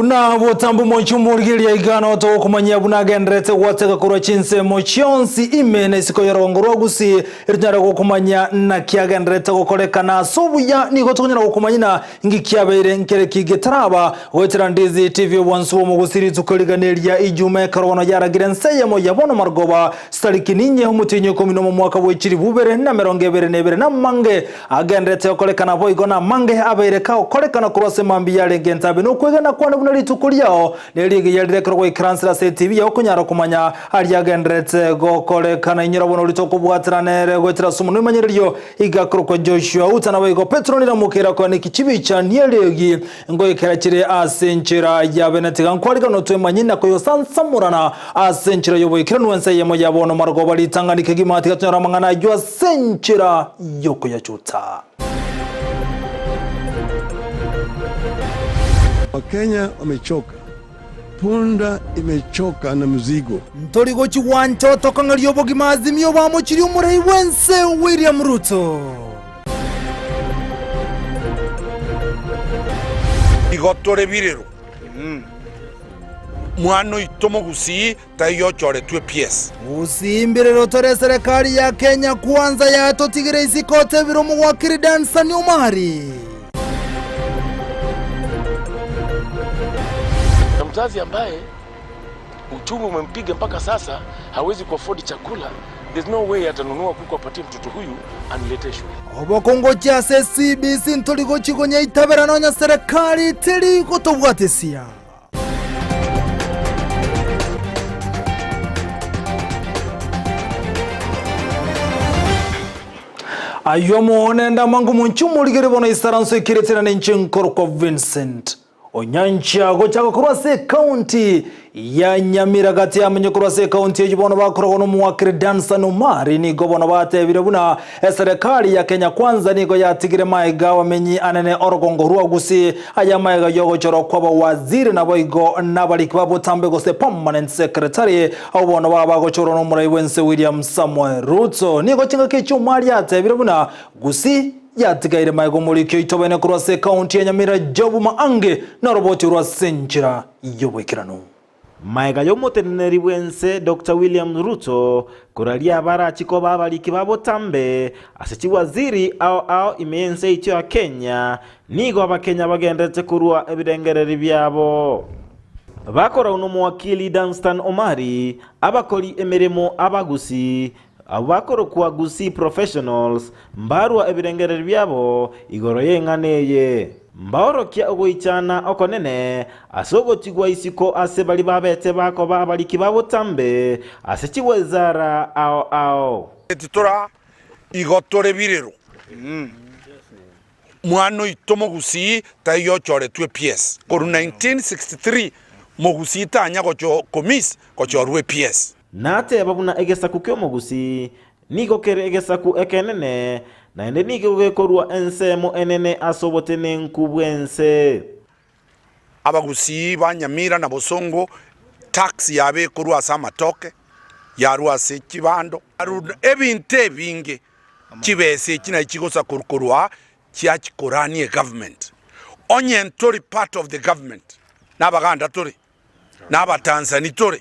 Buna botambe omochie omorigereria iga notogokomanyia buna agendererete gwateka korwa chinsemo chionsi ime na isiko y'orogongo rwa Gusii, erio tonyare gokomanyia naki agendererete gokorekana ase obuya. Nigo tokonyara gokomanyia na inki kiabeire nkereki getaraba goetera Ndizi TV obwansu bw'omogusii rituko rigana eria Ijuma ekero bono yaragire ense eyemo ya bono marogoba chitariki ninye omotienyi oikomi nomo omwaka bwe chilifu ibere na emerongo ebere na ebere namange Agenderete gokorekana boigo namange abeire kagokorekana korwa ase mambia yarenge entabe nokwegena kwane buna rituko riao nerigiya rire ekero gwaikaransire ase etibi yao konyara komanya aria agenderete gokorekana. Inyora bono oria tokobwatana nere goetera ase omonwa emanyererio iga akorokwa Joshua Uta naboigo Petero niramokeire akoe neki chibicha niereegi ngoikera chire ase enchera ya bene tiga nkwarigane otwemanyie na koyosansamorana ase enchera y'oboikeranu ense eyemo ya bono marogoba ritang'ani kegima tiga tonyore amang'ana ayio ase enchera y'okoyachuta. Wakenya wamechoka, punda imechoka na mzigo. Ntori gochi gwancha otokong'eria obogima Azimio bamochirie omorei bw'ense William Ruto. Igo tore birero. Mwana oito mogusii taiyo ochoretwe PS. Gusii mbirero tore eserekari ya Kenya Kwanza yatotigire isiko otebire omogwakiri Danstan Omari. Na mzazi ambaye uchumi umempiga mpaka sasa hawezi kuafford chakula, there's no way atanunua kuku apatie mtoto huyu aniletee shule. Obokongu gochia ase CBC ntori gochia konyaitabera nonya serikali teri gotobwatesia. Ayio amo nende amango monche omorigere bono isaranso ekeretera nenche nkorokwa Vincent Onyancha gochaka korwa ase ekaunti ya Nyamira gati yamenye korwa ase ekaunti eyio bono bakoragwa nomowakiri Dansan Omari nigo bono batebire buna eserekari ya Kenya Kwanza nigo yatigire maega abamenyi anene orogongo rwa Gusii aya maega yogochorwa kw'abawaziri naboigo nabariki ba botambe gose permanent secretary abwo bono baba bagochorwa nomorai bwense William Samoei Ruto. Nigo chingaki echio Omari atebire buna Gusii Yatigaire magega omoriki oito bene korwa ase ekaunti ya Nyamira Job Maange noroboti orwo ase enchera y'oboikeranu. Magega y'omoteneneri bw'ense Doctor William Ruto koraria abarachi koba abariki ba botambe ase chiwaziri ao ao ime y'ense yaito ya Kenya, nigo abakenya bagenderete korua ebirengereri biabo. Bakorau nomowakili Danstan Omari, abakori emeremo abagusi, Abwo bakorokwa Gusii Professionals mbarua ebirengererio biabo igoro y'eng'ana eye. Mbaorokia ogoichana okonene ase ogotigwa isiko ase baria babete bakoba abariki ba botambe ase chigwezara ao ao. Titora igo tore birero. Mwana oito mogusii taiyo ochoretwe PS. Korwa 1963 mogusii tanya gocho komiss gochorwa ePS. Nateba buna egesaku ki'omogusii nigo kere egesaku ekenene, naende nigo gekorua ensemo enene ase obotenenku bw'ense. Abagusii ba Nyamira na Bosongo tax yabo ekorwa ase amatoke, yarwa ase chibando, ebinto ebinge chibesa echi nachi chigosa korwa chiachi korania egovernment. Onye ntori part of the government na abaganda tore. na Abatanzani tore,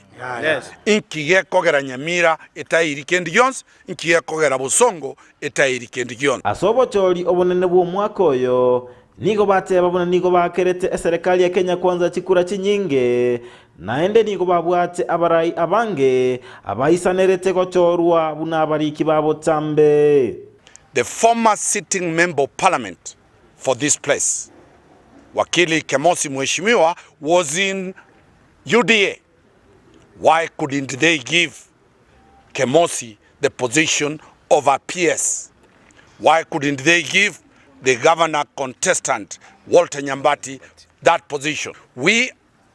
inki gekogera Nyamira etaeiri kende gionsi? Inki gekogera Bosongo etaeiri kende gionsi? Ase obochori obonene bw'omwaka oyo, nigo bateba buna nigo baakerete eserekari ya Kenya Kwanza chikura chinyinge, naende nigo babwate abarai abange abaisanerete gochorwa buna abariki ba botambe. The former sitting member of parliament for this place Wakili Kemosi Mheshimiwa was in UDA why couldn't they give Kemosi the position of a PS? Why couldn't they give the governor contestant Walter Nyambati that position? We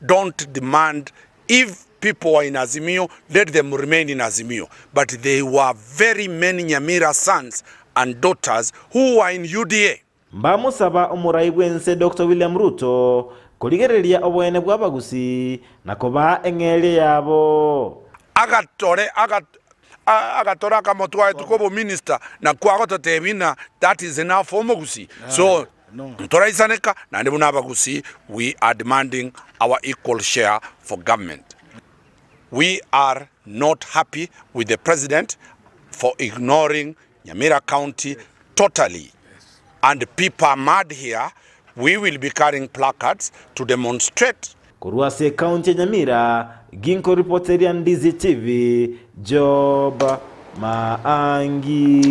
don't demand if people were in Azimio let them remain in Azimio but there were very many Nyamira sons and daughters who were in UDA. Mbamosaba omorai bw'ense Doctor William Ruto korigereria oboene bw'abagusii na kobaa eng'eria yabo. Agatore agatore akamotwaetu kobominister nakwo agototebia ng'a that is enough for omogusii so Ntoraisaneka naende buna abagusii we are demanding. our equal share for government. We are not happy with the president for ignoring Nyamira County totally and people are mad here, we will be carrying placards to demonstrate. Korwa ase ekaunti ya Nyamira, ginkoripoteria Ndizi TV, Job Maangi.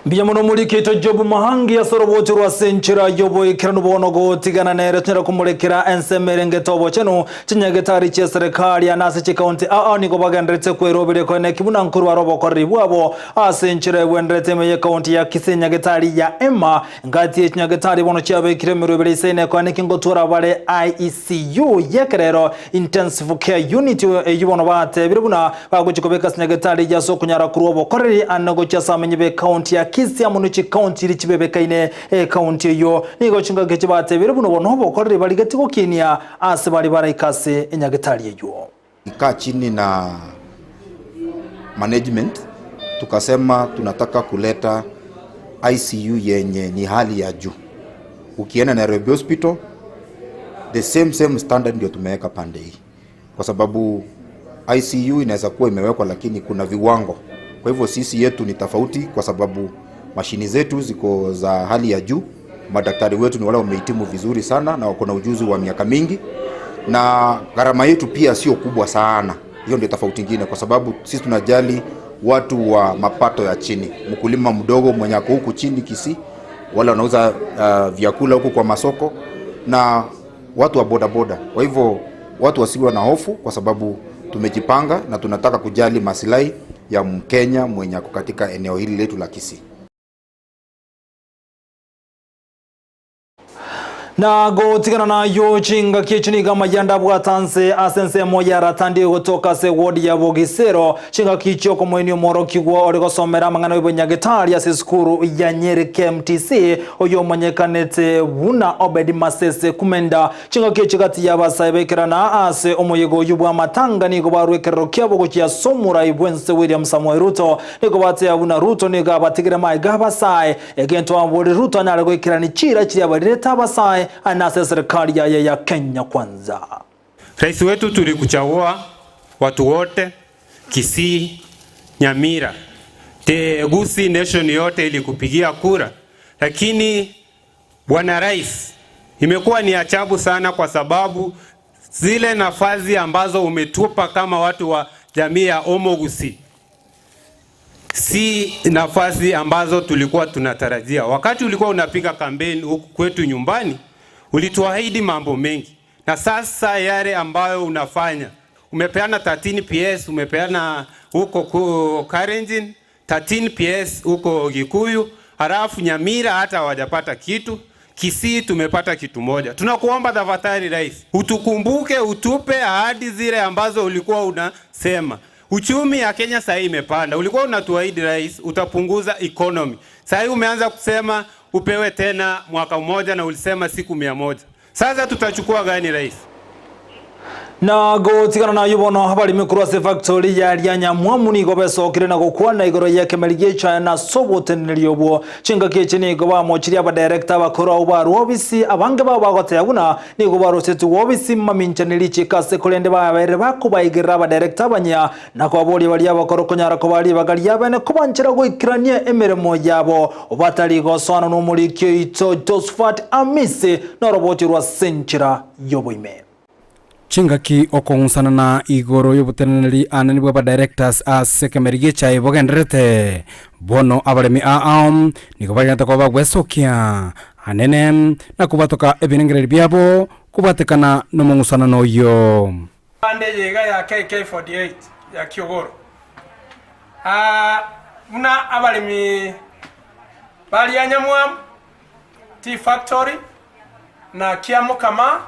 Mbuya mono omoriki oito Job Mahangi ase orobocho rw'ase enchera y'oboikeranu bono gotigana nere tonyare komorekera ensemo erengete obochenu chinyagetari chi'eserekari ane ase chikaunti aa nigo bagenderete kweroberia koeneki buna nkorwa are obokoreri bwabo ase enchera egwenderete ime y'ekaunti ya Kisii nyagetari ya Emma Engati ye chinyagetari bono chiabekire emeroberi isaine koaneki ngotwara bare ICU y'ekerero, Intensive Care Unit, eyio bono batebire buna bagochia kobeka ase nyagetari eyio ase okonyara korwa obokoreri ande gochia ase abamenyi b'ecounty ya Kisii amo ne chicounty chiria chibebekaine ecounty eyio. Nigo chingaki echi batebire buna obo nobokoreri barigetie gokinia ase baria baraike ase enyagetari eyio. Kaa chini na management tukasema tunataka kuleta ICU yenye ni hali ya juu. Ukienda Nairobi Hospital the same same standard ndio tumeweka pande hii, kwa sababu ICU inaweza kuwa imewekwa lakini kuna viwango. Kwa hivyo sisi yetu ni tofauti, kwa sababu mashini zetu ziko za hali ya juu, madaktari wetu ni wale wamehitimu vizuri sana na wako na ujuzi wa miaka mingi, na gharama yetu pia sio kubwa sana. Hiyo ndio tofauti ingine, kwa sababu sisi tunajali watu wa mapato ya chini, mkulima mdogo mwenye ako huku chini Kisii, wale wanauza uh, vyakula huku kwa masoko na watu wa bodaboda. Kwa hivyo watu wasiwe na hofu, kwa sababu tumejipanga na tunataka kujali masilahi ya Mkenya mwenye ako katika eneo hili letu la Kisii. Na gotigana nayio chingaki echi nigo amayanda abwate anse ase ensemo ya Ratandi gotoka ase ewodi ya Bogisero. Chingaki chi'okomoenia omworokigwa ore gosomera amang'ana y'obonyagetari ase esukuru ya Nyeri KMTC oyio omanyekanete buna Obed Masese Kumenda. Chingaki echi gati y'abasae baikerana ase omoyega oyio bw'amatanga nigo barwa ekerero kiabo gochia ase omorai bw'ense William Samoei Ruto. Nigo bateba buna Ruto nigo abatigire maiga abasae Egento abore Ruto anyare goikerania chiira chiria abarirete abasae aye nase eserekari yaye ya Kenya Kwanza. Rais wetu tulikuchagua watu wote Kisii, Nyamira, the Gusii nation yote ilikupigia kura, lakini bwana rais, imekuwa ni ajabu sana kwa sababu zile nafasi ambazo umetupa kama watu wa jamii ya Omogusi si nafasi ambazo tulikuwa tunatarajia. Wakati ulikuwa unapiga kampeni huku kwetu nyumbani, ulituahidi mambo mengi, na sasa yale ambayo unafanya, umepeana 13 PS, umepeana huko Kalenjin 13 PS huko Gikuyu, halafu Nyamira hata hawajapata kitu. Kisii tumepata kitu moja. Tunakuomba tafadhali rais, utukumbuke, utupe ahadi zile ambazo ulikuwa unasema. Uchumi ya Kenya sasa imepanda. Ulikuwa unatuahidi rais, utapunguza economy. Sasa umeanza kusema upewe tena mwaka mmoja na ulisema siku 100. Sasa tutachukua gani rais? Na gotigana nayio bono abaremi korwa ase efactori ya Rianyamwamu nigo besokire na gokwana igoro y'ekemeri gi'echaye na ase oboteneneri obwo. Chingaki echi nigo bamochirie abadirector abakoro abwo barwa obisi, abange babo bagoteba buna nigo barosetigwe obisi mamincha ne richiiko ase korende babeire bakobaigerera abadirector abanyia na kobaboria baria abakoro konyara kobaa ribaga riabene kobanchera goikerania emeremo yabo batari gosoana nomoriki oito Josephat Amisi norobochi rwa ase enchera y'oboime. Chingaki okong'usanana igoro y'oboteneneri anene bw'abadirectors ase ekemeri gi'echae bogendererete, bono abaremi ao nigo bagente koba bagwesokia anene na kobwatoka ebirengererio biabo kobwatekana nomong'usanano oyio. Bande eye iga ya KK48 ya Kiogoro. Aa buna abaremi baria Nyamwamu, Tea Factory na Kiamokama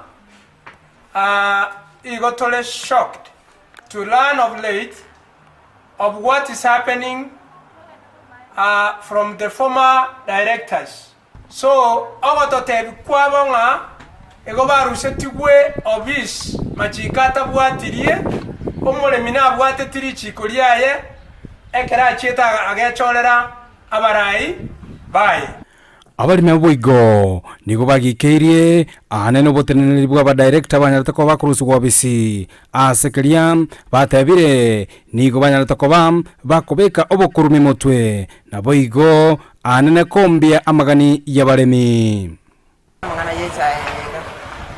Aa igo tore shocked to learn of late of what is happening aa from the former directors. So ogototebi kwabo ng'a igo barusetigwe office machiko atabwatirie, omoremi nabwateti richiko riaye ekero achiete agechorera abarai baye. Abaremi abwo boigo nigo bagikeirie aane noboteneneri bw'abadirector banyarete koba bakorusigwa obisi ase keria batebire nigo banyarete koba bakobeka obokurumi motwe naboigo aane nekombia amagani y'abaremi. Amang'ana y'echae eye iga,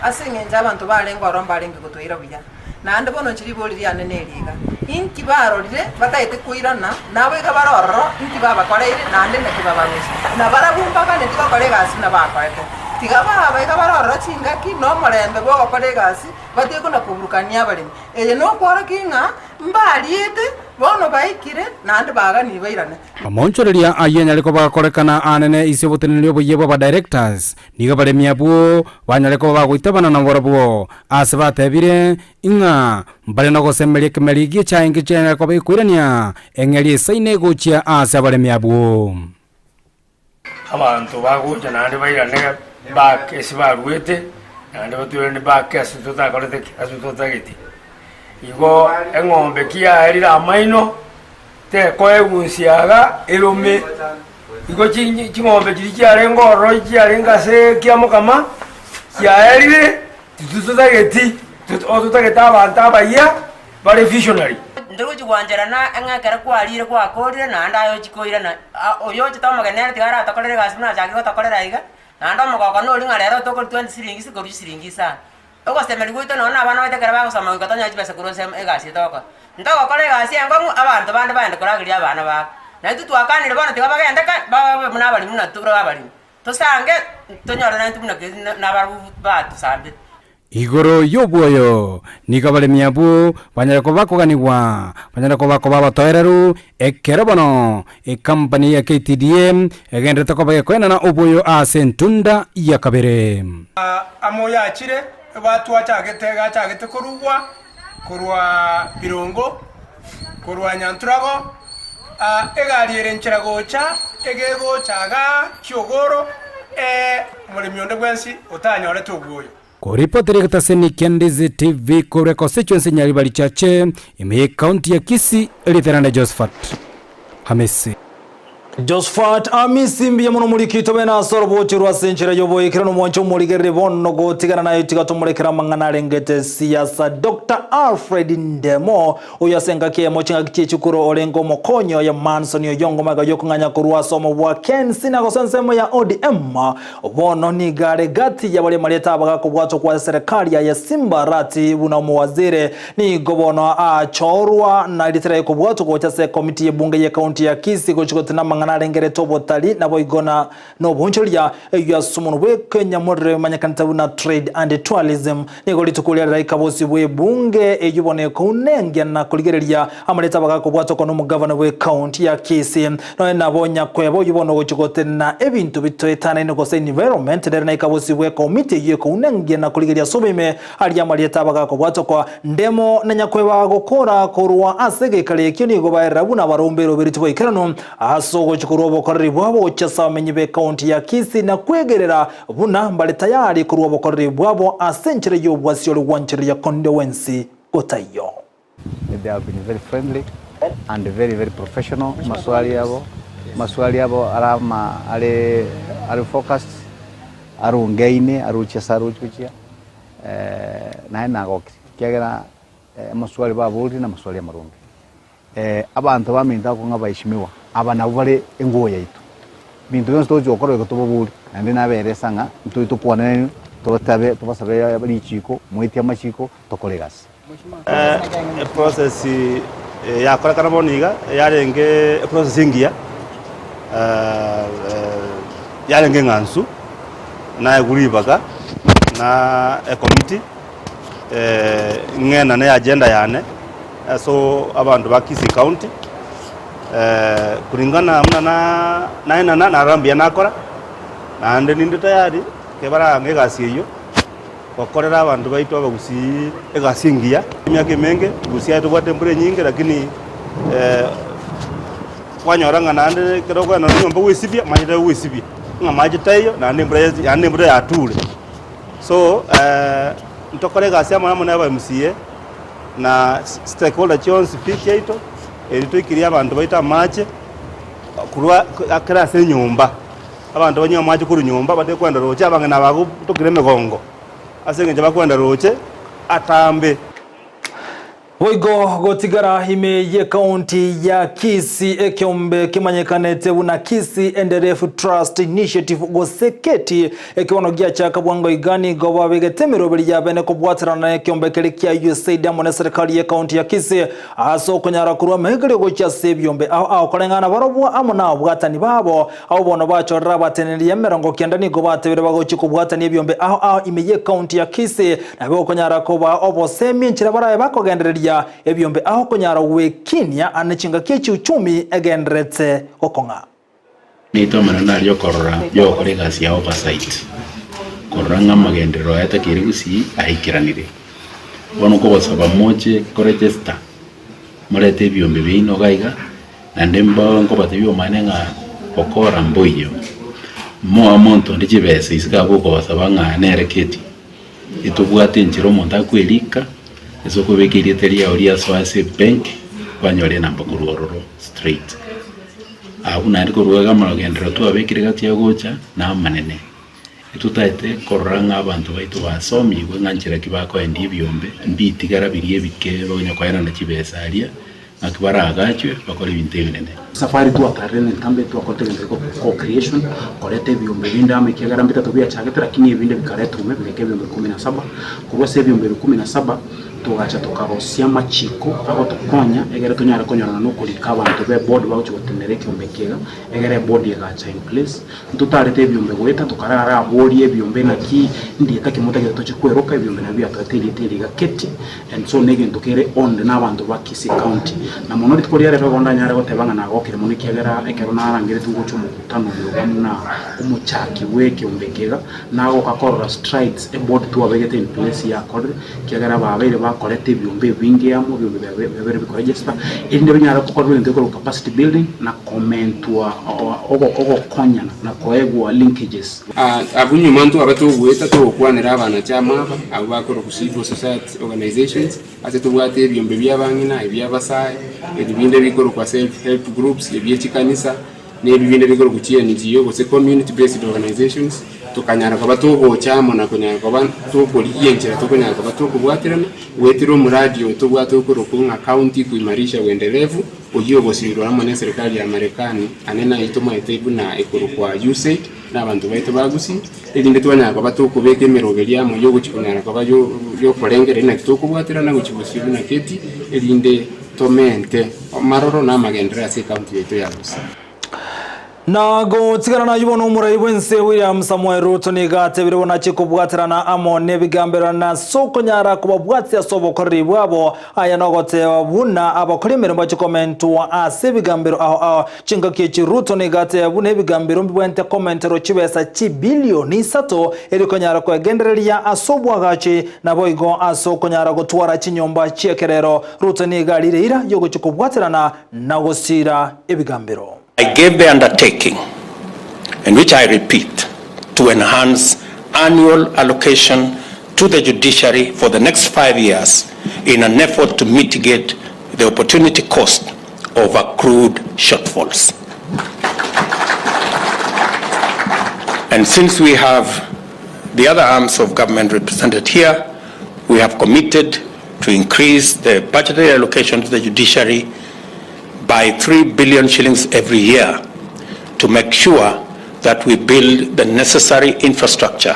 Ase engencho abanto barenge ororo mbarenge gotoira buya, naende bono inche ribori riane neri iga, Inki barorire bataete koirana, nabo iga bare ororo, inki babakoreire, naende naki babaroche? Na barabwo mbaganeti gokora egasi buna bakorete. Tiga baba iga bare ororo chingaki, na omorembe bw'ogokora egasi, batige kona-koburukania abaremi. Eye nokworokia ng'a mbariete, bono baikire, naende baganirie bairane. Amaonchoreria ayio anyare koba agokorekana aanene ase oboteneneri oboyia bw'abadirectors, nigo abaremi abwo banyare koba bagoitabana nabarabwo, ase batebire ng'a mbare nogosemeria ekemeri gi'echae kianyare koba gekoirania eng'eria esaine gochia ase abaremi abwo. Abanto bagocha naende bairane back ase baruete, naende batwerane back ase totakorete ki? Ase totagete. Igo eng'ombe ki yaerire amaino, tekoegwa nsiaga erome. Igo chi ching'ombe chiria chiarenge ororo chiarenge ase kiamokama, chiaerire, titotageti, ototagete abanto abayia bare visionary. Ntogochi gwancherana ng'a ekero kwarire gwakorire naende aye ochie koirana, oyo ochete omogeni nere tiga aratokorere egasi buna achakire gotokorera iga, naende omogoko nori ng'a rero tokorwa twenty siringi korwa chisiringi isano. Ogosemeria gwaito nonye na abana baito ekero bagosoma goika tonyore chibesa korwa ase egasi eye togokora. Ntogokora egasi enkong'u abanto bande bagende korageria abana babo. Na intwe twakanire bono tiga bagende ka babe buna abaremi buna tore abaremi. Tosange tonyore naintwe buna nabarabwo batusambete. Igoro y'obwoyo nigo abaremi abwo banyare koba bakoganigwa, banyare koba koba abatoereru, ekero bono ekampani ya KTDA egenderete koba gekoenana obwoyo ase entunda ya kabere. Amoyachire batwachagete gachagete korugwa korwa birongo, korwa nyanturago, egari ere nchera gocha, egegocha igaa kiogoro, omoremi onde bwensi otanyorete obwoyo. Koripoti rigetaseni kia Ndizi TV korwa econstituency Nyaribari Chache, ime ye county ya Kisii, Ritherane Josephat Hamisi. Josephat Amisi mbuya mono omoriki tobe nase orobochi rwa ase enchera y'oboikera nomwancha omorigereri bono gotigana naye tiga tomorekere amang'ana arengete siasa Doctor Alfred Ndemo oyo ase engaki eyemo chingaki chi'echikuro orenge omokonyi oye Manson Oyongo magega y'okong'anya korwa ase omobua Ken Sina gose ensemo ya ODM bono nigo are gati ya baria marieta abagakobwatwa kwa eserekari yaye Simba Arati buna omowaziri Nigo bono aachorwa na ritera ekobwatwa gocha ase ekomiti y'ebunge y'ecounty ya Kisii gochia gotenena amang'ana arengerete obotari naboigo na nobonchoria eyio ase omonwa bw'ekenyamorero emanyekanete buna Trade and Tourism. Nigo rituko riria riraika bosio bw'ebunge eyio bono ekounengia na korigereria amareta abagakobwatwa kono omogavana bw'ecounty ya Kisii Nonya nabo nyakweba oyio bono ogochia gotenena ebinto bitoetanaine gose environment nere naika bosio bw'ekomiti eyio ekounengia na korigereria ase oboime Aria amarieta abagakobwatokwa ndemo na nyakweba gokora korwa ase egeikaro ekio nigo baerera buna abarombe eroberio tiboikeranu ase ogochia korwa obokoreri bwabo gochia ase abamenyi b'ecounty ya Kisii na kwegerera buna mbare tayari korwa obokoreri bwabo ase enchera y'obwasi ore gwanchereria konde wensi gotaiyo. They have been very friendly and very very professional maswali abo maswali abo are ama are are focused arungeine aruchia ase aruchi gochia naye nagokire ekiagera amaswali baborire na amaswali amarunge. Abanto baminto abwo ng'a abaeshimiwa aba nabwo bare enguo yaito binto bionsi togochia gokora goika tobabori naende naberesa ng'a ntoi tokwane tobasabe tobasabe richiko moetie amachiko tokore egasi. Eprocess yakorekana bono iga yarenge eprocess engiya, yarenge eng'ansu, naegwa ribaga na ecommittee ng'enane agenda yane ase abanto ba Kisii County, kulingana buna naenana narora mbuya nakora, naende ninde tayari ekero barang'e egasi eyio. Gokorera abanto baito abagusii egasi engiya. Emiaka emenge Gusii aye tobwate embura enyinge lakini kwanyora ng'a naende ekero okogenda na nyomba gwesibia amache tagwesibia ng'a amache taiyo naende embura yasi yaani embura yature. So ntokore egasi amo amo na aba MCA na stakeholder chionsi pi chiaito erio toikerie abanto baito amache korwa kera ase enyomba. Abanto banywe amache korwa nyomba batari kwenda roche, abang'ina bagotokire emegongo ase engencho bakwenda roche atambe. Boigo gotigara ime y'ekaunti ya Kisii ekeombe kemanyekanete buna Kisii Enderevu Trust Initiative gose KETI ekebono giachaka bwango iga nigo babegete emeroberi yabene kobwaterana nekeombe keria kia USAID amo neserikali y'ekaunti ya Kisii ase okonyara korwa amaigerio gochia ase ebiombe ao ao koreng'ana barobwo amo nababwatani babo Abwo bono bachorire abateneneri 90 nigo batebire bagochia kobwatania ebiombe ao ao ime y'ecounty ya Kisii, nabe okonyara kobaa obosemia enchera barabe bakogendereria ebiombe ao konyara gwekinia ane chingaki echiuchumi egendererete gokong'a. Naitwe amanene aria okorora yogokora egasi ya oversight, korora ng'a amagenderero aya atakeire gusii aikeranire. Bono nkogosaba moche koregister, morete ebiombe biaino iga iga. Naende mbao nkobatebia omanyene ng'a gokora mboiyo, moa omonto onde chibesa isiko abwo okobasaba ng'a nere keti. Etobwate enchera omonto akwerika, ase okobeka erieta riao riasoa ase ebenki, kwanyora enamba korwa ororo straight. Abwo naende korwa iga amagenderero twabekire gati agocha na amanene. Etotaete korora ng'a abanto baito basomigwe ng'a nchera ki bakoendia ebiombe, mbitigara biria ebike bakonya koenana chibesa aria, Naki baraagachwe bakore ebinto ebinene. Safari twatarire nentambe twakorete egento geko co-creation, koreta ebiombe binde amo ekiagera mbitato biachagete lakini ebinde bikaretwa ime bigaika ebiombe ikomi na saba. Korwa ase ebiombe ebi ikomi na saba, togacha tokarosia amachiko agotokonya egere tonyare konyorana na okorika abanto be board bagochia gotenenera ekiombe eke iga, egere eboard egacha in place. Ntotarete ebiombe goeta tokarara aborie ebiombe naki ndieta ki motagete toche kweroka ebiombe nabio biatoete erieta eri iga Keti and so negento kere owned na abanto ba Kisii county na mono rituko ria rero igo ndanyare goteba ng'a nagokire mono ekiagera ekero narangeretigwe gocha omokutano oyo iga buna omochaki bwe ekeombe eke iga nagoka korora strides eboard twabegete in place yakorire ekiagera babeire bakorete ebiombe ebinge amo ebiombe biabere bikoregister erinde binyare gokorwa egento gekorokwa capacity building na Komentwa ogokonyana na koegwa linkages. Abwo nyuma ntwabe togoeta togokwanera abanachama aba, abwo bakorokwa civil society organisations, ase tobwate ebiombe bi'abang'ina, ebi'abasae, ebi binde bikorokwa self help groups, ebie chikanisa, na ebi binde bikorokwa chi NGO gose community based organisations, tokanyara koba togocha amo na konyara koba tokorigia enchera tokonyara koba tokobwaterana, goetera omoradi oyo tobwate okorokwa ng'a County Kuimarisha Uendelevu. Oyio ogosiirwa amo neserikari ya Marekani, ane naye tomaete buna ekorokwa USAID na abanto baito ba Gusii, erinde twanyara koba tokobeka emeroberio amo yogochia konyara koba yokorengereria naki tokobwaterana gochia bosio buna keti, erinde tomente amaroro na amagenderero ase ecounty yaito ya Gusii. Na gotigana nayio bono omorai bw'ense William Samoei Ruto nigo atebire buna achie kobwaterana amo nebigamberano ase okonyara kobabwatia ase obokoreri bwabo. Aya nogoteba buna abakori emeremo bachie komentwa ase ebigambero ao ao. Chingaki echi Ruto nigo ateba buna ebigambero mbibwenerete komenterwa chibesa chibilioni isato erio konyara kwegendereria ase obwagachi naboigo ase okonyara gotwara chinyomba chi'ekerero. Ruto nigo arire eira yogochia kobwaterana na gosiira ebigambero. I gave the undertaking, and which I repeat, to enhance annual allocation to the judiciary for the next 5 years in an effort to mitigate the opportunity cost of accrued shortfalls. And since we have the other arms of government represented here, we have committed to increase the budgetary allocation to the judiciary by 3 billion shillings every year to make sure that we build the necessary infrastructure,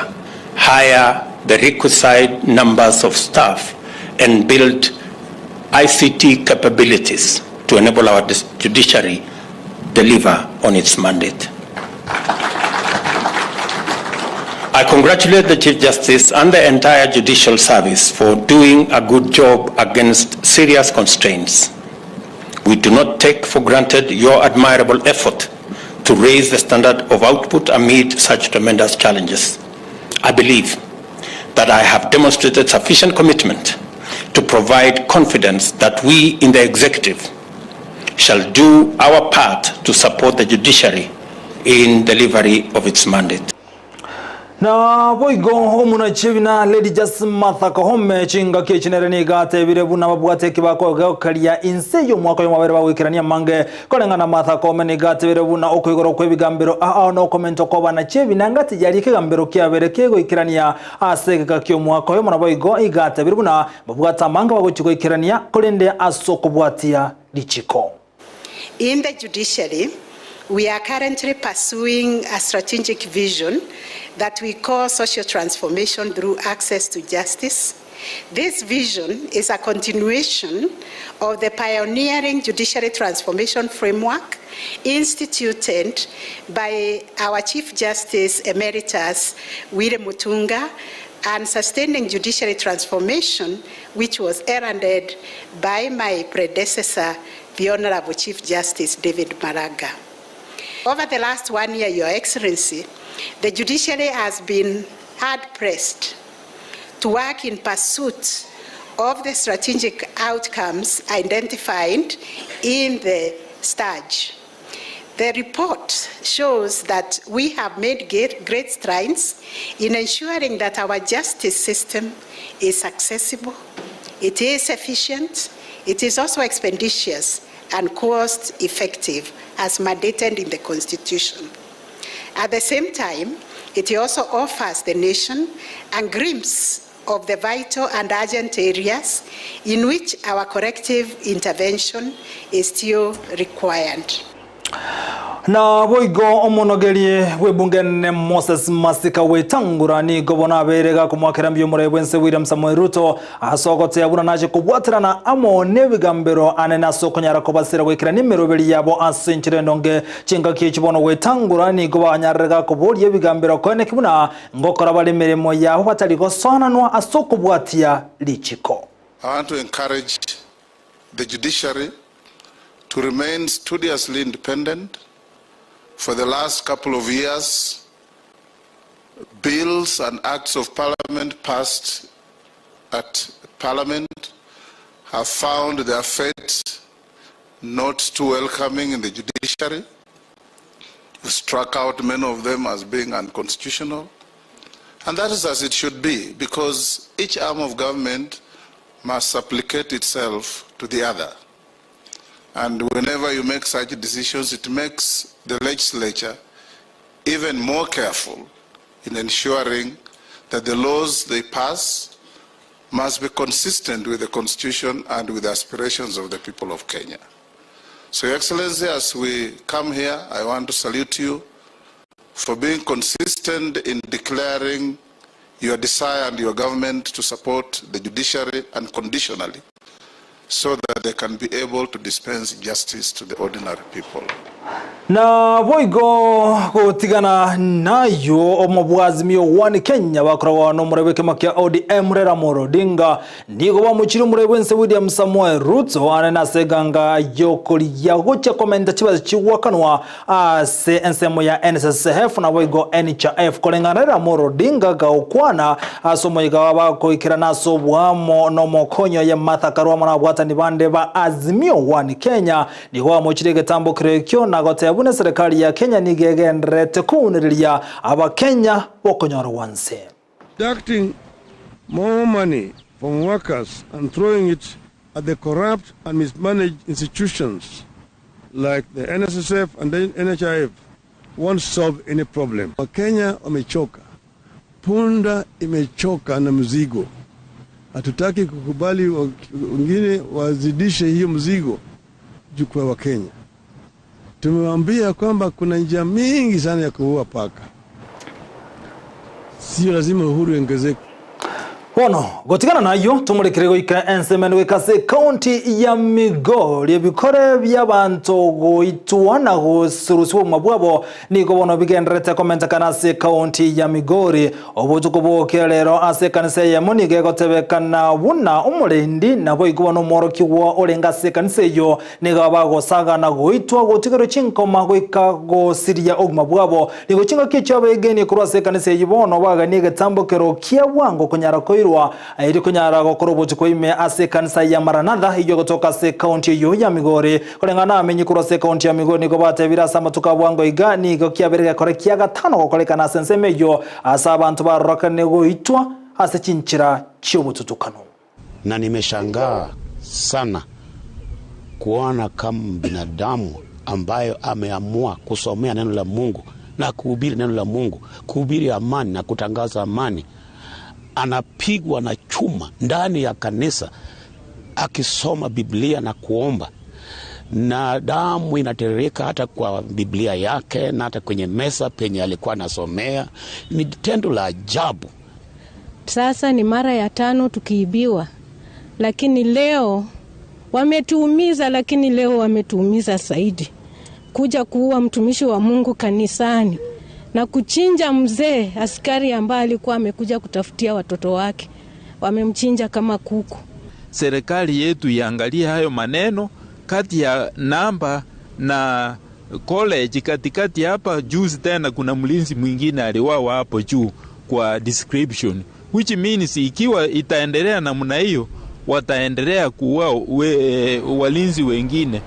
hire the requisite numbers of staff, and build ICT capabilities to enable our judiciary deliver on its mandate. I congratulate the Chief Justice and the entire judicial service for doing a good job against serious constraints. We do not take for granted your admirable effort to raise the standard of output amid such tremendous challenges. I believe that I have demonstrated sufficient commitment to provide confidence that we in the executive shall do our part to support the judiciary in delivery of its mandate. Naboigo omonachie-bina Lady Justice Martha Koome chingaki echi nere nigo atebire buna babwate eki bakogeokeria inse y'omwaka oyomo babere bagoikerania amange. Koreng'ana Martha Koome nigo atebire buna okoigorwa kw'ebigambero ao na okomentwa kw'abanachie-bina ngati yaria ekegambero kiabere kegoikerania ase egeka ki'omwaka oyomo naboigo iga atebire buna babwate amange bagochia goikerania korende ase okobwatia richiko. In the judiciary, we are currently pursuing a strategic vision that we call social transformation through access to justice. This vision is a continuation of the pioneering judiciary transformation framework instituted by our Chief Justice Emeritus Willy Mutunga and sustaining judiciary transformation which was heralded by my predecessor, the Honorable Chief Justice David Maraga. Over the last one year, Your Excellency, the judiciary has been hard-pressed to work in pursuit of the strategic outcomes identified in the STAGE. The report shows that we have made great strides in ensuring that our justice system is accessible, it is efficient, it is also expeditious and cost effective as mandated in the Constitution. At the same time, it also offers the nation a glimpse of the vital and urgent areas in which our corrective intervention is still required. Naboigo omonogerie bw'ebunge enene Moses Masika Wetangula nigo bono abeire gakomoakera mbuya omorai bw'ense William Samoei Ruto ase ogoteya buna nache kobwaterana amo nebigambero anene ase okonyara kobasira goikerania emeroberi yabo ase enchera endonge. Chingaki echi bono Wetangula nigo banyarire gakoboria ebigambero koeneki buna Ngokora bare emeremo yabo batari gosoananwa ase okobwatia richiko. I want to encourage the judiciary to remain studiously independent. For the last couple of years, bills and acts of parliament passed at parliament have found their fate not too welcoming in the judiciary. We struck out many of them as being unconstitutional. And that is as it should be, because each arm of government must supplicate itself to the other. And whenever you make such decisions, it makes the legislature even more careful in ensuring that the laws they pass must be consistent with the Constitution and with the aspirations of the people of Kenya. So, Your Excellency, as we come here, I want to salute you for being consistent in declaring your desire and your government to support the judiciary unconditionally so that they can be able to dispense justice to the ordinary people. Naboigo gotigana nayio omobwazimio One Kenya bakoragwa nomoraibu bw'ekema kia ODM Raila Amolo Odinga nigo bamochirie omoraibu bw'ense William Samoei Ruto ane ase eganga y'okorigia gochia komenta chibesa chigoakanwa ase ensemo ya NSSF naboigo NHIF koreng'ana Raila Amolo Odinga gagokwana ase omoyega w'abagoikerana ase oboamo nomokonyi oye Martha Karua amo nababwatani bande ba Azimio One Kenya Nigo amochire egetambokero ekio na goteba buna eserekari ya Kenya nigo egendererete kounereria Abakenya bokonyora gwanse. Deducting more money from workers and throwing it at the corrupt and mismanaged institutions like the NSSF and the NHIF won't solve any problem. Wakenya wamechoka, punda imechoka na mzigo. Hatutaki kukubali wengine wazidishe hiyo mzigo juu kwa Wakenya. Tumewaambia kwamba kuna njia mingi sana ya kuua paka, sio lazima uhuru iongezeke. Bono gotigana nayio tomorekere goika ensemo ende goika ase ekaunti ya Migori, ebikore bi'abanto goitwa na gosurusiwa obogima bwabo nigo bono bigendererete komentekana ase ekaunti ya Migori. Obotuko bw'okia rero ase ekanisa eyemo nigo egotebekana buna omorendi naboigo bono omworokigwa orenge ase ekanisa eyio nigo bagosaga na goitwa gotigerwa chinkoma goika gosiria obogima bwabo. Nigo chingaki echio abegeni korwa ase ekanisa eyio bono baganie egetambokero kia bwango konyara koirwa. koirwa erio konyara gokora obotuko ime ase ekanisa ya Maranatha eyio egotoka ase ekaunti eyio ya Migori. Koreng'ana nabamenyi korwa ase ekaunti ya Migori nigo batebire ase amatuko a bwango iga nigo kiabeire gekore kia gatano gokorekana ase ensemo eyio ase abanto barorokanire goitwa ase chinchera chi'obotutukanu. Na nimeshangaa sana kuona kama binadamu ambayo ameamua kusomea neno la Mungu na kuhubiri neno la Mungu, kuhubiri amani na kutangaza amani, anapigwa na chuma ndani ya kanisa akisoma Biblia na kuomba, na damu inatiririka hata kwa Biblia yake na hata kwenye meza penye alikuwa anasomea. Ni tendo la ajabu. Sasa ni mara ya tano tukiibiwa, lakini leo wametuumiza, lakini leo wametuumiza zaidi, kuja kuua mtumishi wa Mungu kanisani na kuchinja mzee askari ambaye alikuwa amekuja kutafutia watoto wake, wamemchinja kama kuku. Serikali yetu iangalie hayo maneno kati ya namba na college katikati hapa. Juzi tena kuna mlinzi mwingine aliwawa hapo juu kwa description, which means ikiwa itaendelea namna hiyo wataendelea kuua we, walinzi wengine.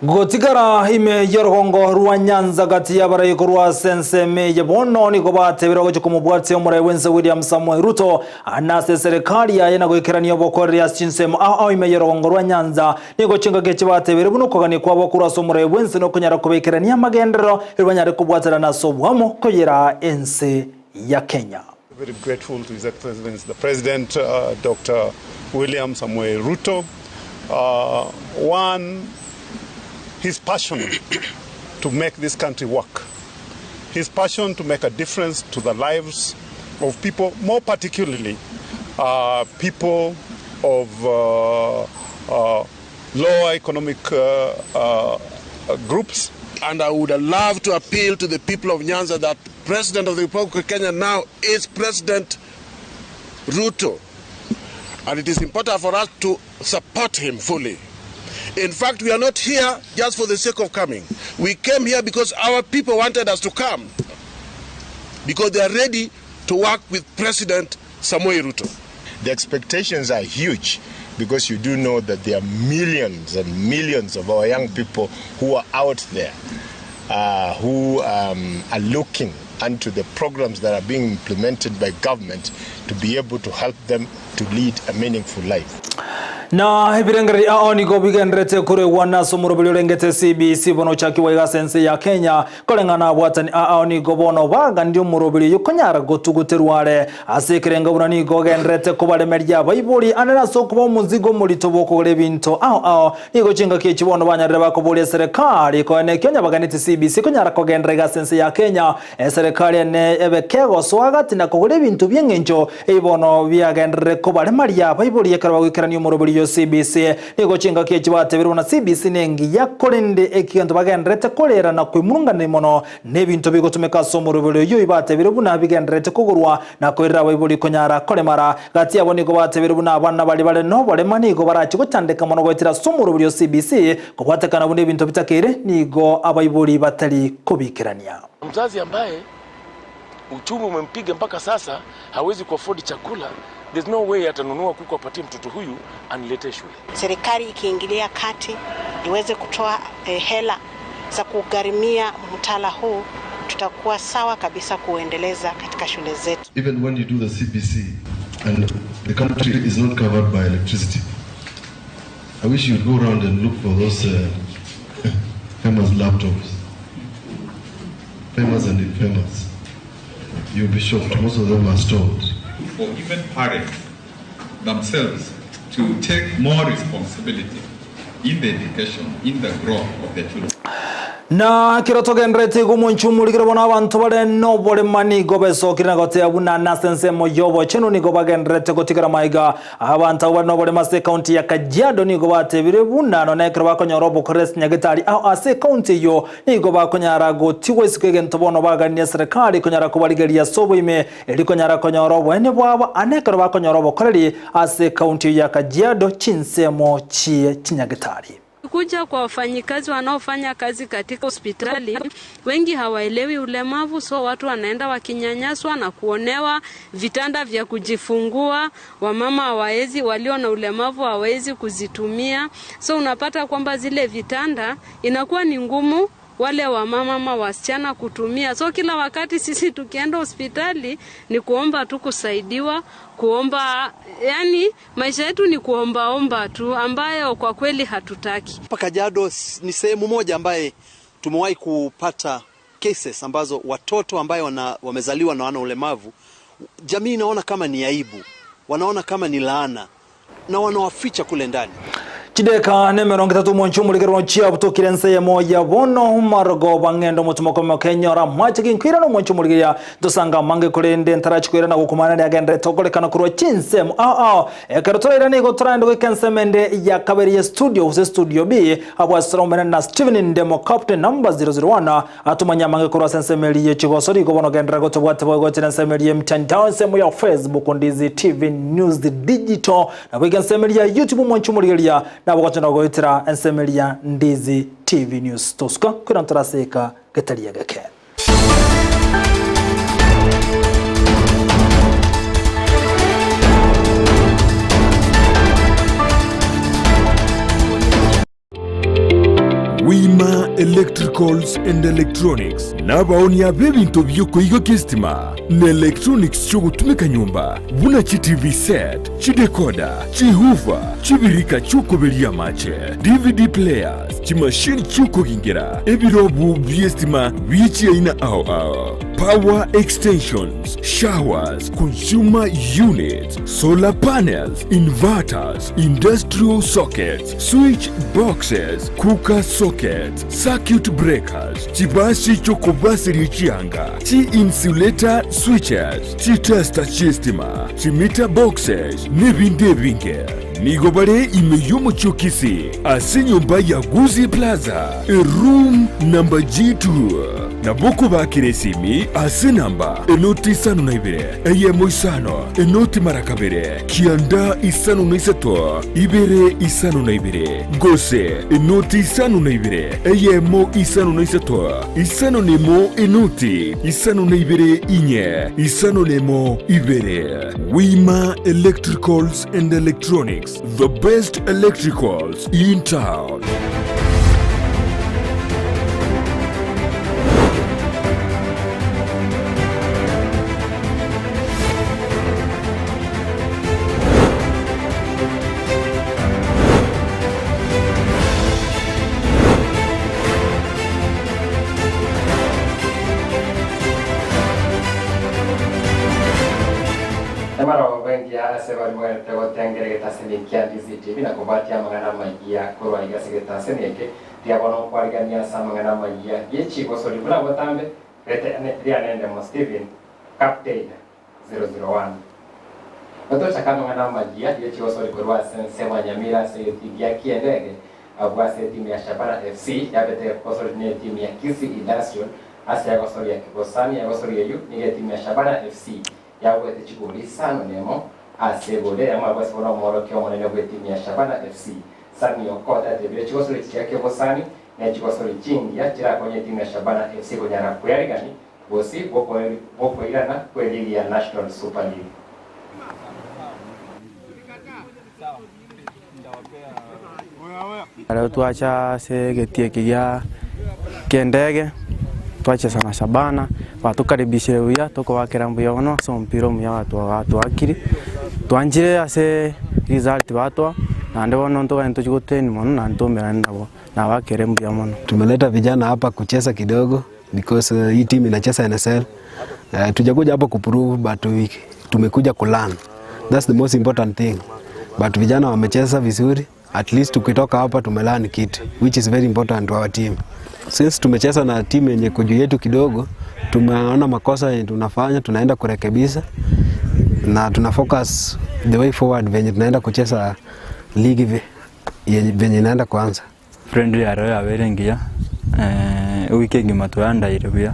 Gotigara ime y'orugongo rwa Nyanza gati y'abarai korwa ase ensemo eye bono nigo batebire gochia komobwatia omorai bw'ense William Samoei Ruto na ase eserekari yaye na goikerania obokoreri ase chinsemo ao ao ime y'orugongo rwa Nyanza. Nigo chingaki echi batebire buna okogania kwabo korwa ase omorai bw'ense nokonyara kobaikerania amagenderero erio banyare kobwaterana ase oboamo koyera ense ya Kenya. Very grateful to His Excellency the President, Dr. William Samoei Ruto. One, his passion to make this country work, his passion to make a difference to the lives of people, more particularly people of lower economic groups. And I would love to appeal to the people of Nyanza that President of the Republic of Kenya now is President Ruto. And it is important for us to support him fully. In fact, we are not here just for the sake of coming. We came here because our people wanted us to come, because they are ready to work with President Samoei Ruto. The expectations are huge, because you do know that there are millions and millions of our young people who are out there, who are looking unto the programs that are being implemented by government to be able to help them to lead a meaningful life. Na ebirengererio ao nigo bigenderete koregwa ase omoroberi orengete CBC bono ochakiwa iga ase ense ya Kenya koreng'ana abwatani ao nigo bono baganire omoroberi oyo konyara gotuguterwa are ase ekerengo buna nigo ogenderete kobaremeria abaibori ande ase okuba omozigo omorito bwokogora ebinto ao ao nigo chingaki echi bono banyarire bakoboria eserekari koene Kenya baganete CBC konyara kogendera iga ase ense ya Kenya eserekari ene ebe kegosoa gati na kogora ebinto bi'eng'encho ebi bono biagenderere kobaremaria abaibori ekero bagoikerania omoroberi yo CBC nigo chingaki echi batebirwe na CBC nengiya korende ekegento bagenderete korera na kwimurungana mono n'ebinto bigotumeka ase omoroberi oyo ibatebire buna bigenderete kogorwa na koirera abaibori konyara koremara gati abo nigo batebire buna abana bari bare noborema nigo barachi gochandeka mono goetera ase omoroberi o CBC kobwatekana buna ebinto bitakeire nigo abaibori batari kobikerania. Mzazi ambaye uchumi umempiga mpaka sasa hawezi kuafford chakula, there's no way atanunua kuku apatie mtoto huyu aniletee shule. Serikali ikiingilia kati iweze kutoa hela za kugharimia mtaala huu, tutakuwa sawa kabisa kuendeleza katika shule zetu. Even when you do the CBC and the country is not covered by electricity, I wish you'd go around and look for those famous laptops, famous and infamous. You'll be shocked. Most of them are stored. For even parents themselves to take more responsibility in the education, in the growth of their children. Na kero togenderete igo omonchumurigire bono abanto bare noborema nigo besokire na gotea buna nase ensemo ya obochenu nigo bagenderete gotigera maiga abanto abo bare noborema ase ekaunti ya Kajiado nigo batebire buna nonye ekero bakonyora obokore ase nyagetari ao ase ekaunti eyo nigo bakonyara gotigwa isiko egento bono baganirie serikali konyara kobarigeria ase oboime eri konyara konyora oboene bwabo ane ekero bakonyora obokoreri ase ekaunti ya Kajiado chinsemo chie chinyagetari. Kuja kwa wafanyikazi wanaofanya kazi katika hospitali, wengi hawaelewi ulemavu, so watu wanaenda wakinyanyaswa na kuonewa. Vitanda vya kujifungua wamama hawawezi, walio na ulemavu hawawezi kuzitumia, so unapata kwamba zile vitanda inakuwa ni ngumu wale wamama ama wasichana kutumia. So kila wakati sisi tukienda hospitali ni kuomba tu kusaidiwa, kuomba, yani maisha yetu ni kuombaomba tu, ambayo kwa kweli hatutaki. Hapa Kajiado ni sehemu moja ambaye tumewahi kupata cases ambazo watoto ambaye wamezaliwa na wana ulemavu, jamii inaona kama ni aibu, wanaona kama ni laana na wanawaficha kule ndani. Chideka ne 30 monchu muligerwa chia butokire ensemo ya bono marogo bang'endo motumoko kenyora mwache ginkwira no monchu muligeria dosanga mange kurende ntarachikwira na gukumana ne agende tokolekana kurwa chinsemo ao ao ekero turaira nigo turaenda goika ensemende ya kabere ya studio use studio B abwasira na Steven Ndemo captain number 001 atumanya mange kurwa sensemeli ye chigosori gobono gendera gotobwate bwegotera ensemeli ye mtandao ensemo ya Facebook Ndizi TV News Digital na goika ensemeli ya YouTube monchu muligeria nabo gotenda goitira ensemeli ya Ndizi TV News tosuka kwira nturaseka getaria geke. Wima Electricals and Electronics nabaonia b'ebinto by'okoiga k'esitima na electronics chiogotumeka nyomba buna chi TV set, chidecoder, chihuva, chibirika chiokoberia amache, DVD players, chimashini chiokogingera, ebirobu bi'esitima bi'echiaina ao ao, power extensions, showers, consumer units, solar panels, inverters, industrial sockets, switch boxes, cooker sockets, circuit breakers, chibasi chokobasiria chianga, chi-insulator switches, chitester chi'estima, chimeter boxes, nebinde ebinge. Nigo bare ime y'omochie o Kisii ase enyomba ya Gusii Plaza, eroom number G2. Nabo okobakera esimi ase enamba enoti isano na ibere, eyemo isano, enoti mara kabere, kianda isano na isato, ibere isano na ibere, gose enoti isano na ibere, eyemo isano na isato, isano na emo enoti isano na ibere inye, isano na emo ibere. Wima Electricals and Electronics, the best electricals in town. Emarogoko engiya ase baria mogendererete gotengera egetaseni kia Ndizi TV na kobwatia amang'ana amayia korwa iga ase egetaseni eke. Riria bono okwarigania ase amang'ana amayia ye chigosori buna botambe, riane Steven, Captain 001. Gotochaka amang'ana amayia ye chigosori korwa ase ensemo ya Nyamira ase egetii gia Kiendege, abwo ase etimu ya Shabana FC yabete gosori ne etimu ya Kisii Industrial ase egosori ya Kibosani. Egosori eyio nigo etimu ya Shabana FC yabwete chigori isano nemo ase egori eyemo. Abwo ase bono omworokia omonene bw'etimu ya Shabana FC Sammy Okoth atebire chigosori chiria Kebosani ne chigosori chingiya chirakonye etimu ya Shabana FC konyara kwearigani bosi bw'okoirana kw'eligi ya National Super League. Leo twacha ase egetii eke gia ki'endege, twachesa na Shabana, batokaribishire buya, tokobakera mbuya mono ase omopira omuya batwakire, twanchire ase result batoa, naende bono ntogani tochia gotrain mono naende toumerane nabo, nabakere mbuya mono. Tumeleta vijana hapa kucheza kidogo because hii team inacheza NSL. Tujakuja hapa kuprove but tumekuja kulearn. That's the most important thing. But vijana wamecheza vizuri. At least tukitoka hapa tumelearn kitu which is very important to our team. Since tumecheza na team yenye iko juu yetu kidogo, tumeona makosa yenye tunafanya, tunaenda kurekebisha na tuna focus the way forward venye tunaenda kucheza ligi venye inaenda kuanza. Friendly ya roho yabere engiya, ewiki engima twayandaire buya,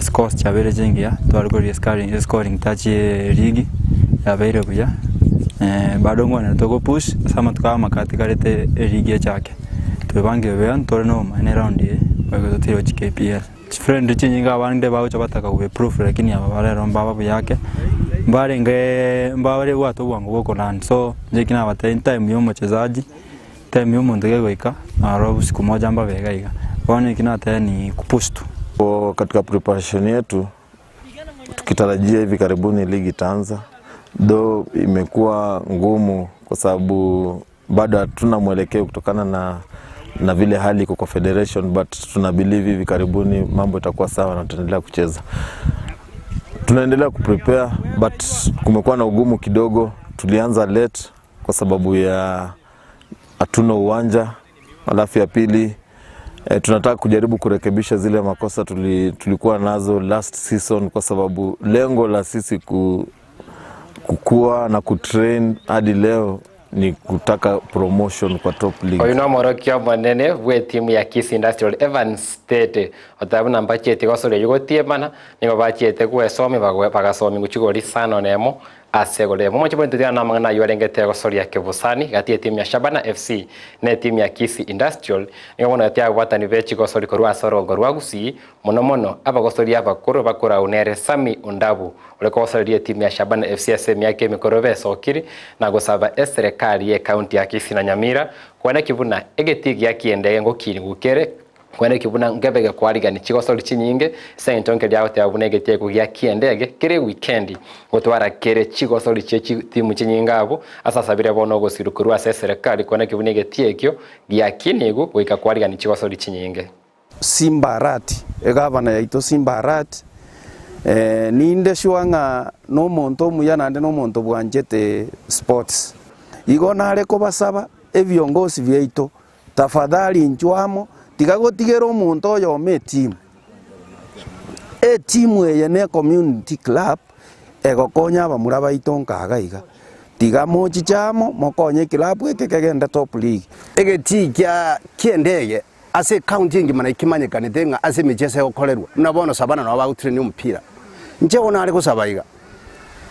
scores chiabeire chingiya, twarokoria scoring, scoring touch ye ligi yabeire buya. Bado ngwenerete go push ase amatuko aya amake atigarete eligi echake. Twebange buya ntore na obomaene eround eye boigo totire gochia KPL. Chifriend chinyinge abande bagocha bataka go improve lakini aba bare ero mbaba buya ake, mbarenge mbare bwate obwango bwa okolearn so inche eki nabatebia time ya omochezaji, time ya omonto gegoika naro siku moja mbabe iga iga. Bono eki nateba ni kupush tu. Katika preparation yetu tukitarajia hivi karibuni ligi itaanza, though imekuwa ngumu kwa sababu bado hatuna mwelekeo kutokana na, na vile hali iko kwa federation, but tuna believe hivi karibuni mambo itakuwa sawa na tutaendelea kucheza. Tunaendelea kuprepare but kumekuwa na ugumu kidogo. Tulianza late kwa sababu ya hatuna uwanja, alafu ya pili E, tunataka kujaribu kurekebisha zile makosa tuli, tulikuwa nazo last season kwa sababu lengo la sisi ku, kukua na kutrain hadi leo ni kutaka promotion kwa top league. Oyu nomorokia omonene bwa etimu ya Kisii Industrial Evans State oteba buna mbachieti gosoria eywo gotiemana nigo bachiete gwesomi bagasomi gochia isano na emo ase igoro emo. Omochie bwe ntotigana namang'ana aywo arengete gosoria kebosani gati y'etimu ya Shabana FC na etimu ya Kisii Industrial nigo bono gati y'ababwatani be chigosori korwa ase orongo rwa Gusii mono mono abagosori abakoro bakorau nere Sammy Ondabu ore kogosoreria etimu ya Shabana FC ase emiaka emekoro besokire na gosaba eserekari y'ecounty ya Kisii na Nyamira kweneki buna egetii gia kiendege ngokinigwa kere kweneki buna nkebe gekwarigani chigosori chinyinge ase eng'encho nkeria agoteba buna egetii ekio gia kiendege kere ewikendi gotwara kere chigosori chie chitimu chinyinge abwo ase asabire bono ogosirwa korwa ase eserekari kweneki buna egetii ekio giakinigwe goika kwarigani chigosori chinyinge. Simba Arati, egavana yaito Simba Arati, ninde sure ng'a nomonto omuya naende nomonto bwanchete sports. Igo nare kobasaba ebiongosi biaito, tafadhali inchuo amo, tiga gotigera omonto oyomo etimu. Etimu eye ne community club egokonya abamura baito nka iga iga. Tiga mochiche amo mokonye ekilabu eke kegende top league. Egetii kia ki'endege Ase ecounty engima na ekemanyekanete ng'a ase emechieso egokorerwa, buna bono Savannah nabo bagotrain omopira. Inche bono nare gosaba iga,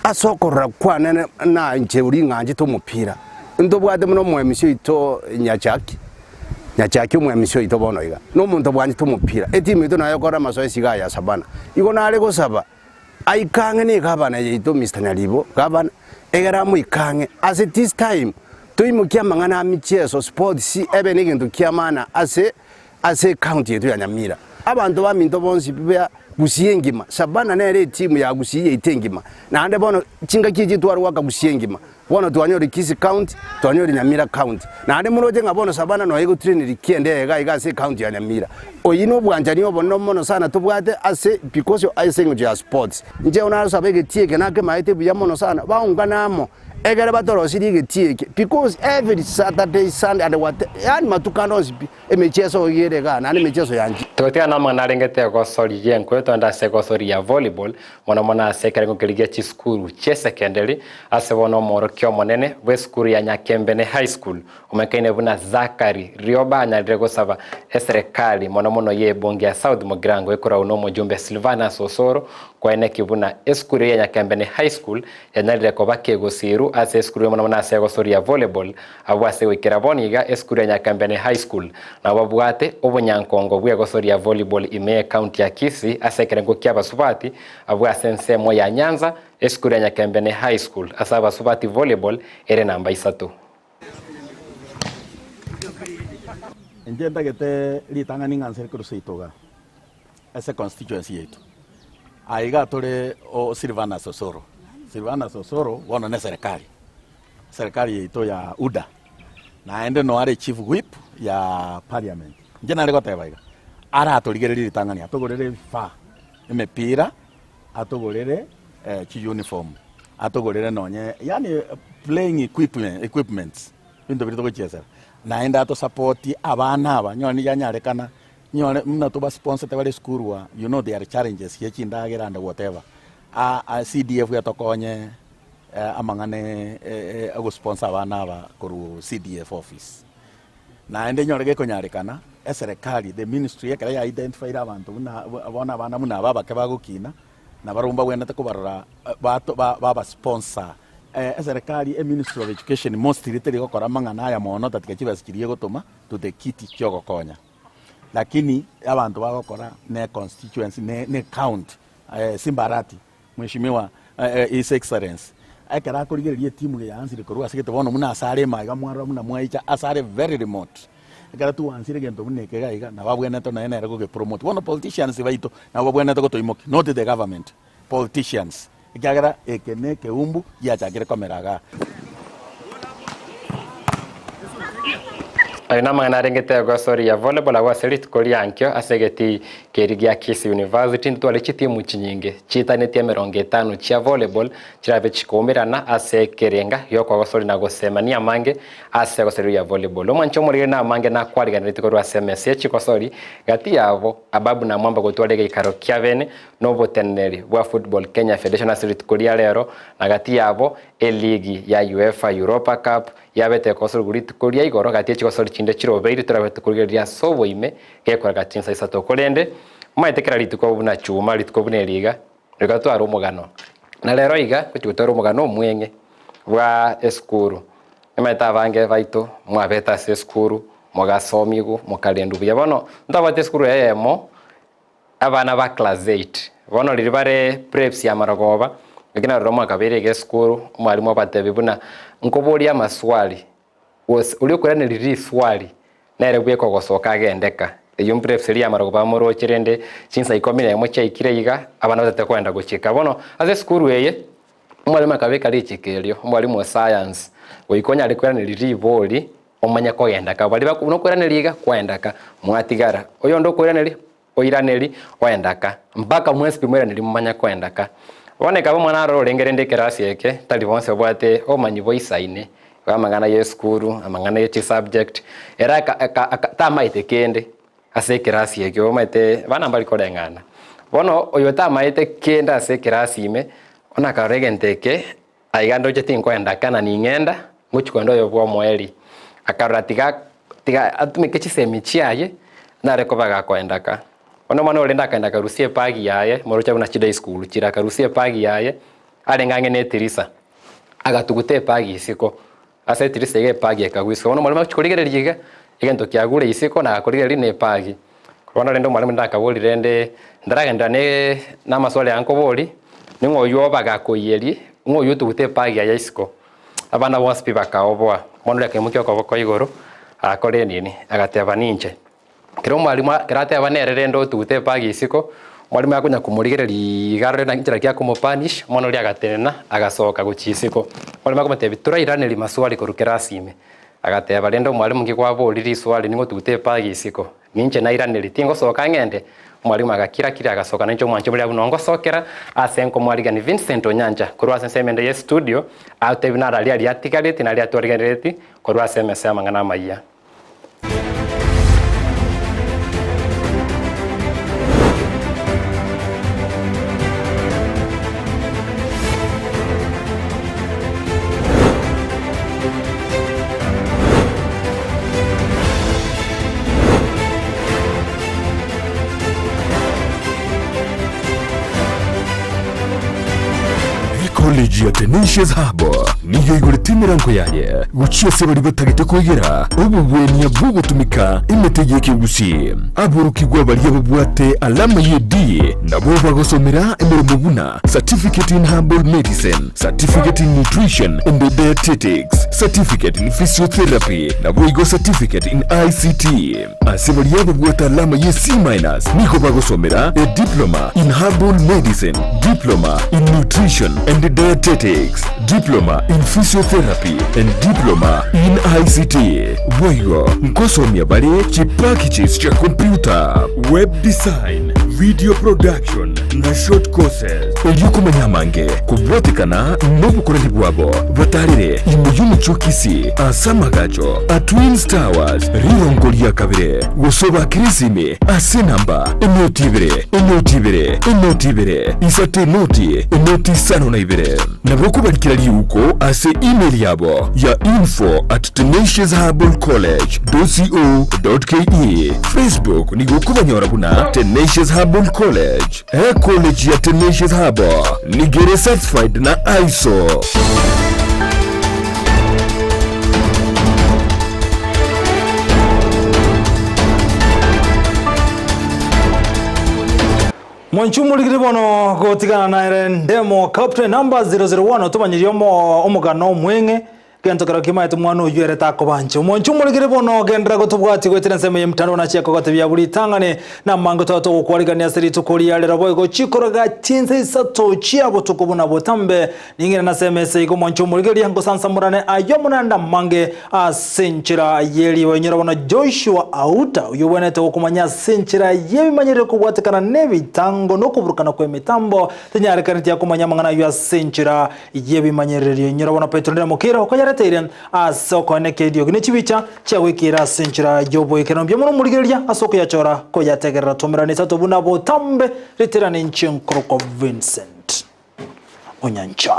ase okorora kwane na inche oria ng'anchete omopira, ntobwate buna omoemisi oito Nyachaki, Nyachaki omoemisi oito bono iga, na omonto bwanchete omopira, etimu yaito naye egokorera amasoesi iga ya Savannah. Igo nare gosaba, aike ang'e na egavana yaito Mister Nyaribo, gavana, egere amoike ang'e ase this time toimokie amang'ana a micheso, sports, ebe negento kia maana ase ase ecounty yaito ya Nyamira. Abanto baminto bonsi ba Gusii engima, Shabana nere etimu ya Gusii yaito engima, naende bono chingaki echi tware goaka Gusii engima, bono twanyorire Kisii county, twanyorire Nyamira county. Naende moroche ng'a bono Shabana noyo egotraineri kiende iga iga ase ecounty ya Nyamira. Oyio nobwanchani obonene mono sana tobwate ase because ase eng'encho ya sports. Inche narosaba egetii eke nakemaete buya mono sana, baungane amo. Ekero batorosirie egetii eke, because every Saturday, Sunday and what, yaani matuko ande onsi pi, emechieso iga ere igaa, naende emechieso ya nchi. Togotiga namang'ana arengete egosori y'enkoyo togende ase egosori ya volleyball, mono mono ase ekerengo keria gia chisukuru chi'esekenderi, ase bono omoorokia omonene bw'esukuru ya Nyakembene High School, omanyekaine buna Zachary Rioba anyarire gosaba eserekari mono mono y'ebunge ya South Mugirango ekorau nomojumbe Silvanus Osoro koeneki buna esukuru eye ya Nyakembene High School Yanyarire koba kegosiru ase esukuru y'omonamo na ase egosori ya volleyball, abwo ase goikera bono iga esukuru ya Nyakembene High School nabo babwate obonyankongo bw'egosori ya volleyball ime y'ecounty ya Kisii ase ekerengo ki'abasubati abwo ase ensemo ya Nyanza esukuru ya Nyakembene High School ase abasubati volleyball ere namba isato. Inche ntagete ritang'ani ng'a nse korwa seito igaa, ase econstituency yaito. Aye igaa tore o Silvanus Osoro, Silvanus Osoro bono na eserekari, eserekari yaito ya UDA, naende no are chief whip ya parliament. Inche nare goteba iga, aratorigererie ritang'ani atogorere ebifaa, emepira, atogorere chiuniform, atogorere nonye yaani playing equipment equipments, ebinto biria togochiesera. Naende atosapotie abana aba, nyore niganyarekana, nyore buna tobasponsete bare esukuru aa, you know there are challenges ya chindagera and whatever, CDF etokonye amang'ana ogosponsor abana aba korwa CDF office. Naende nyore gekonyarekana, eserekari, the ministry ekero ya identifyire abanto buna bono abana buna aba abake bagokina, nabarobwo mbagwenerete kobarora bato ba babasponsor. Eserekari, eministry of education mostly teri gokora amang'ana aya mono tatiga chibesa chiria egotoma to the kitty chiogokonya. Lakini abanto bagokora ne constituency ne ne county Simba Arati Mheshimiwa His Excellency ekero akorigereria etimu eye yaansire korwa ase gete bono buna ase are magega mwarora buna mwaicha ase are very remote. Ekero twansire egento buna eke iga iga nabo abwenerete nonya nere gogepromote. Bono politicians baito nabo babwenerete gotoimokia not the government, politicians ekiagera eke ne ekeumbu giachakire komera igaa. Ayo namang'ana arengete egosori ya volleyball agwo ase rituko riankio ase egetii keria gia Kisii University ntitware chitimu chinyinge chiitanetie emerongo etano chia volleyball chirabe chikoumerana ase ekerenga giokogosori na gosemania amange ase egosori ya volleyball. Omwancha omoriri na amange nakwariganeretie korwa ase emesa ye chigosori gati yabo Ababu na Mwamba gotwara egeikaro kia bene na oboteneneri bwa Football Kenya Federation ase rituko ria rero na gati yabo Eligi ya UEFA Europa Cup yabete ekosorigwa rituko ria igoro gati ye chigosori chinde chirobeiri torabe tokorigereria ase oboime gekoreka chinsa isato. Korende momaete kera rituko buna chuma, rituko buna eri iga, riga tware omogano. Na rero iga gochia gotwara omogano omweng'e bwa esukuru. Nimaete abange baito mwabete ase esukuru, mogasomigwa, mokarendwa buya. Bono ntwabwate esukuru eyemo Abana ba class eight bono riria bare preps ya marogoba, lakini aroro mwakabeire iga esukuru, omwalimu abatebie buna nkoboria amaswali, gose oria okoiraneria riswali nere bweka ogosoka agendeka. Eyio mpreps eria ya marogoba amoroche rende chinsa ikomi na emo chiaikire iga, abana batete koenda gochika. Bono ase esukuru eye, omwalimu akabeka richiko erio, omwalimu o science, goika onyare koiraneria ribori omanye kogenda ka. Baria buna okoiraneria iga, kwaenda ka, mwatigara. Oyonde okoiraneria. Oiraneri, oenda ka. Mpaka mwensi pi moiraneri momanye koenda ka. Bono ekaba omwana aroro orenge rende ekerasi eke, tari bonsi babwate obomanyi boisaine bwa amang'ana ya esukuru, amang'ana ye chisubject, ere aka aka aka tamaete kende ase ekerasi ekio omanyete abana mbari koreng'ana. Bono oyo otamaete kende ase ekerasi ime, bono akarora egento eke, aiga ndoche tinkoenda ka na ning'enda, ngochia koenda oyo bwa omoerio. Akarora tiga tiga atumeke chisemi chiaye, nare koba gakoenda ka. Bono omwana oria rende akaenda akarusia ebag yaye, moroche buna chida esukuru chire, akarusia ebag yaye, arenge ang'e na etirisa, agatuguta ebag isiko, ase etirisa iga ebag ekagwa isiko. Bono omwalimu agochia korigereria iga, egento kiagure isiko na gakorigereria na ebag. Bono rende omwalimu rende akaboria rende, ntaragenderera ne na amaswali aya nkoboria, ning'o oywo bagakoiyeria, ng'o oywo otugute ebag yaye isiko. Abana bonsi pi bakaoboa. Omwana oria akaimokia okoboko igoro, agakora enini, agateba ninche. Kera omwalimu kera ateba nere rende otugute ebag isiko, omwalimu akonya komorigereria iga arore naki nchera ki akomopunish, omwana oria agatenena, agasoka gochia isiko. Omwalimu akamotebia torairaneria maswali korwa kerasi ime. Agateba rende omwalimu nki kwaboria riswali ning'o otugute ebag isiko. Ninche nairanerie, tingosoka ng'ende. Omwalimu agakira-kira agasoka nainche omwanche boria buna ongosokera ase nkomwarigani Vincent Onyancha korwa ase ensemo ende y'estudio, atebi naro aria aria atigareti na aria atwariganereti korwa ase emesa y'amang'ana amayia. Ecollege ya Tenacious Hub nigo igorete emerango yaye gochia ase baria batagete koegera obogwenia bw'ogotumeka emete y'ekegusii. Aborokigwa baria babwate alama ye D nabo bagosomera emeremo buna Certificate in Herbal Medicine, Certificate in Nutrition and Dietetics, Certificate in Physiotherapy, naboigo Certificate in ICT. Ase baria babwate alama ye C minus nigo bagosomera a Diploma in Herbal Medicine, Diploma in Nutrition and Dietetics, Diploma in Physiotherapy and Diploma in ICT. Boigo nkosomia bare chipackages chia computer, web design, video production na short courses. Erio komanya amange kobwatekana nobokoreri bwabo, batarere ime y'omochie o Kisii ase amagacho a Twins Towers rirongo ria kabere, gose obakere esimi ase enamba enoti ibere, enoti ibere, enoti ibere, isato enoti, enoti isano na ibere. Nabo okobarikera riuko ase email yabo ya info at tenaciousherbalcollege.co.ke. Facebook nigo okobanyora buna Tenacious Herbal College. Ecollege ya Tenacious Herbal nigo ere certified na ISO. Mwanchi omorigiri bono gotigana naere ndemo captain number 001 otomanyirie omo omogano omweng'e gento kero kimaete omwana oyio ere takobancha. Omwanchi omorigiri bono genderera gotobwatia goetera ensemo ye mtandao nachia kogotebia buri ritang'ani na amange tobe togokwarigania ase rituko ria rero boigo chikoroga chinsa isato chia botuko buna botambe Ning'ire nase emesa igo mwanche omorigereria, ngosansamorane ayio amo naende amange ase enchera ye ribaga. Inyora bono Joshua Auta, oyio obwenerete gokomanya ase enchera y'ebimanyererio kobwatekana nebitango na okoburukana kw'emetambo, tinyarekaneti akomanya amang'ana ayio ase enchera y'ebimanyererio. Inyora bono Petero ndire mokira okoyareteire ase okoenekia eriogi ne chibicha chiagwekire ase enchera y'oboikeranu. Mbuya mono omorigereria ase okoyachora koyategerera. Tomerana isato buna botambe riterane inche nkorokwa Vincent. Onyancha.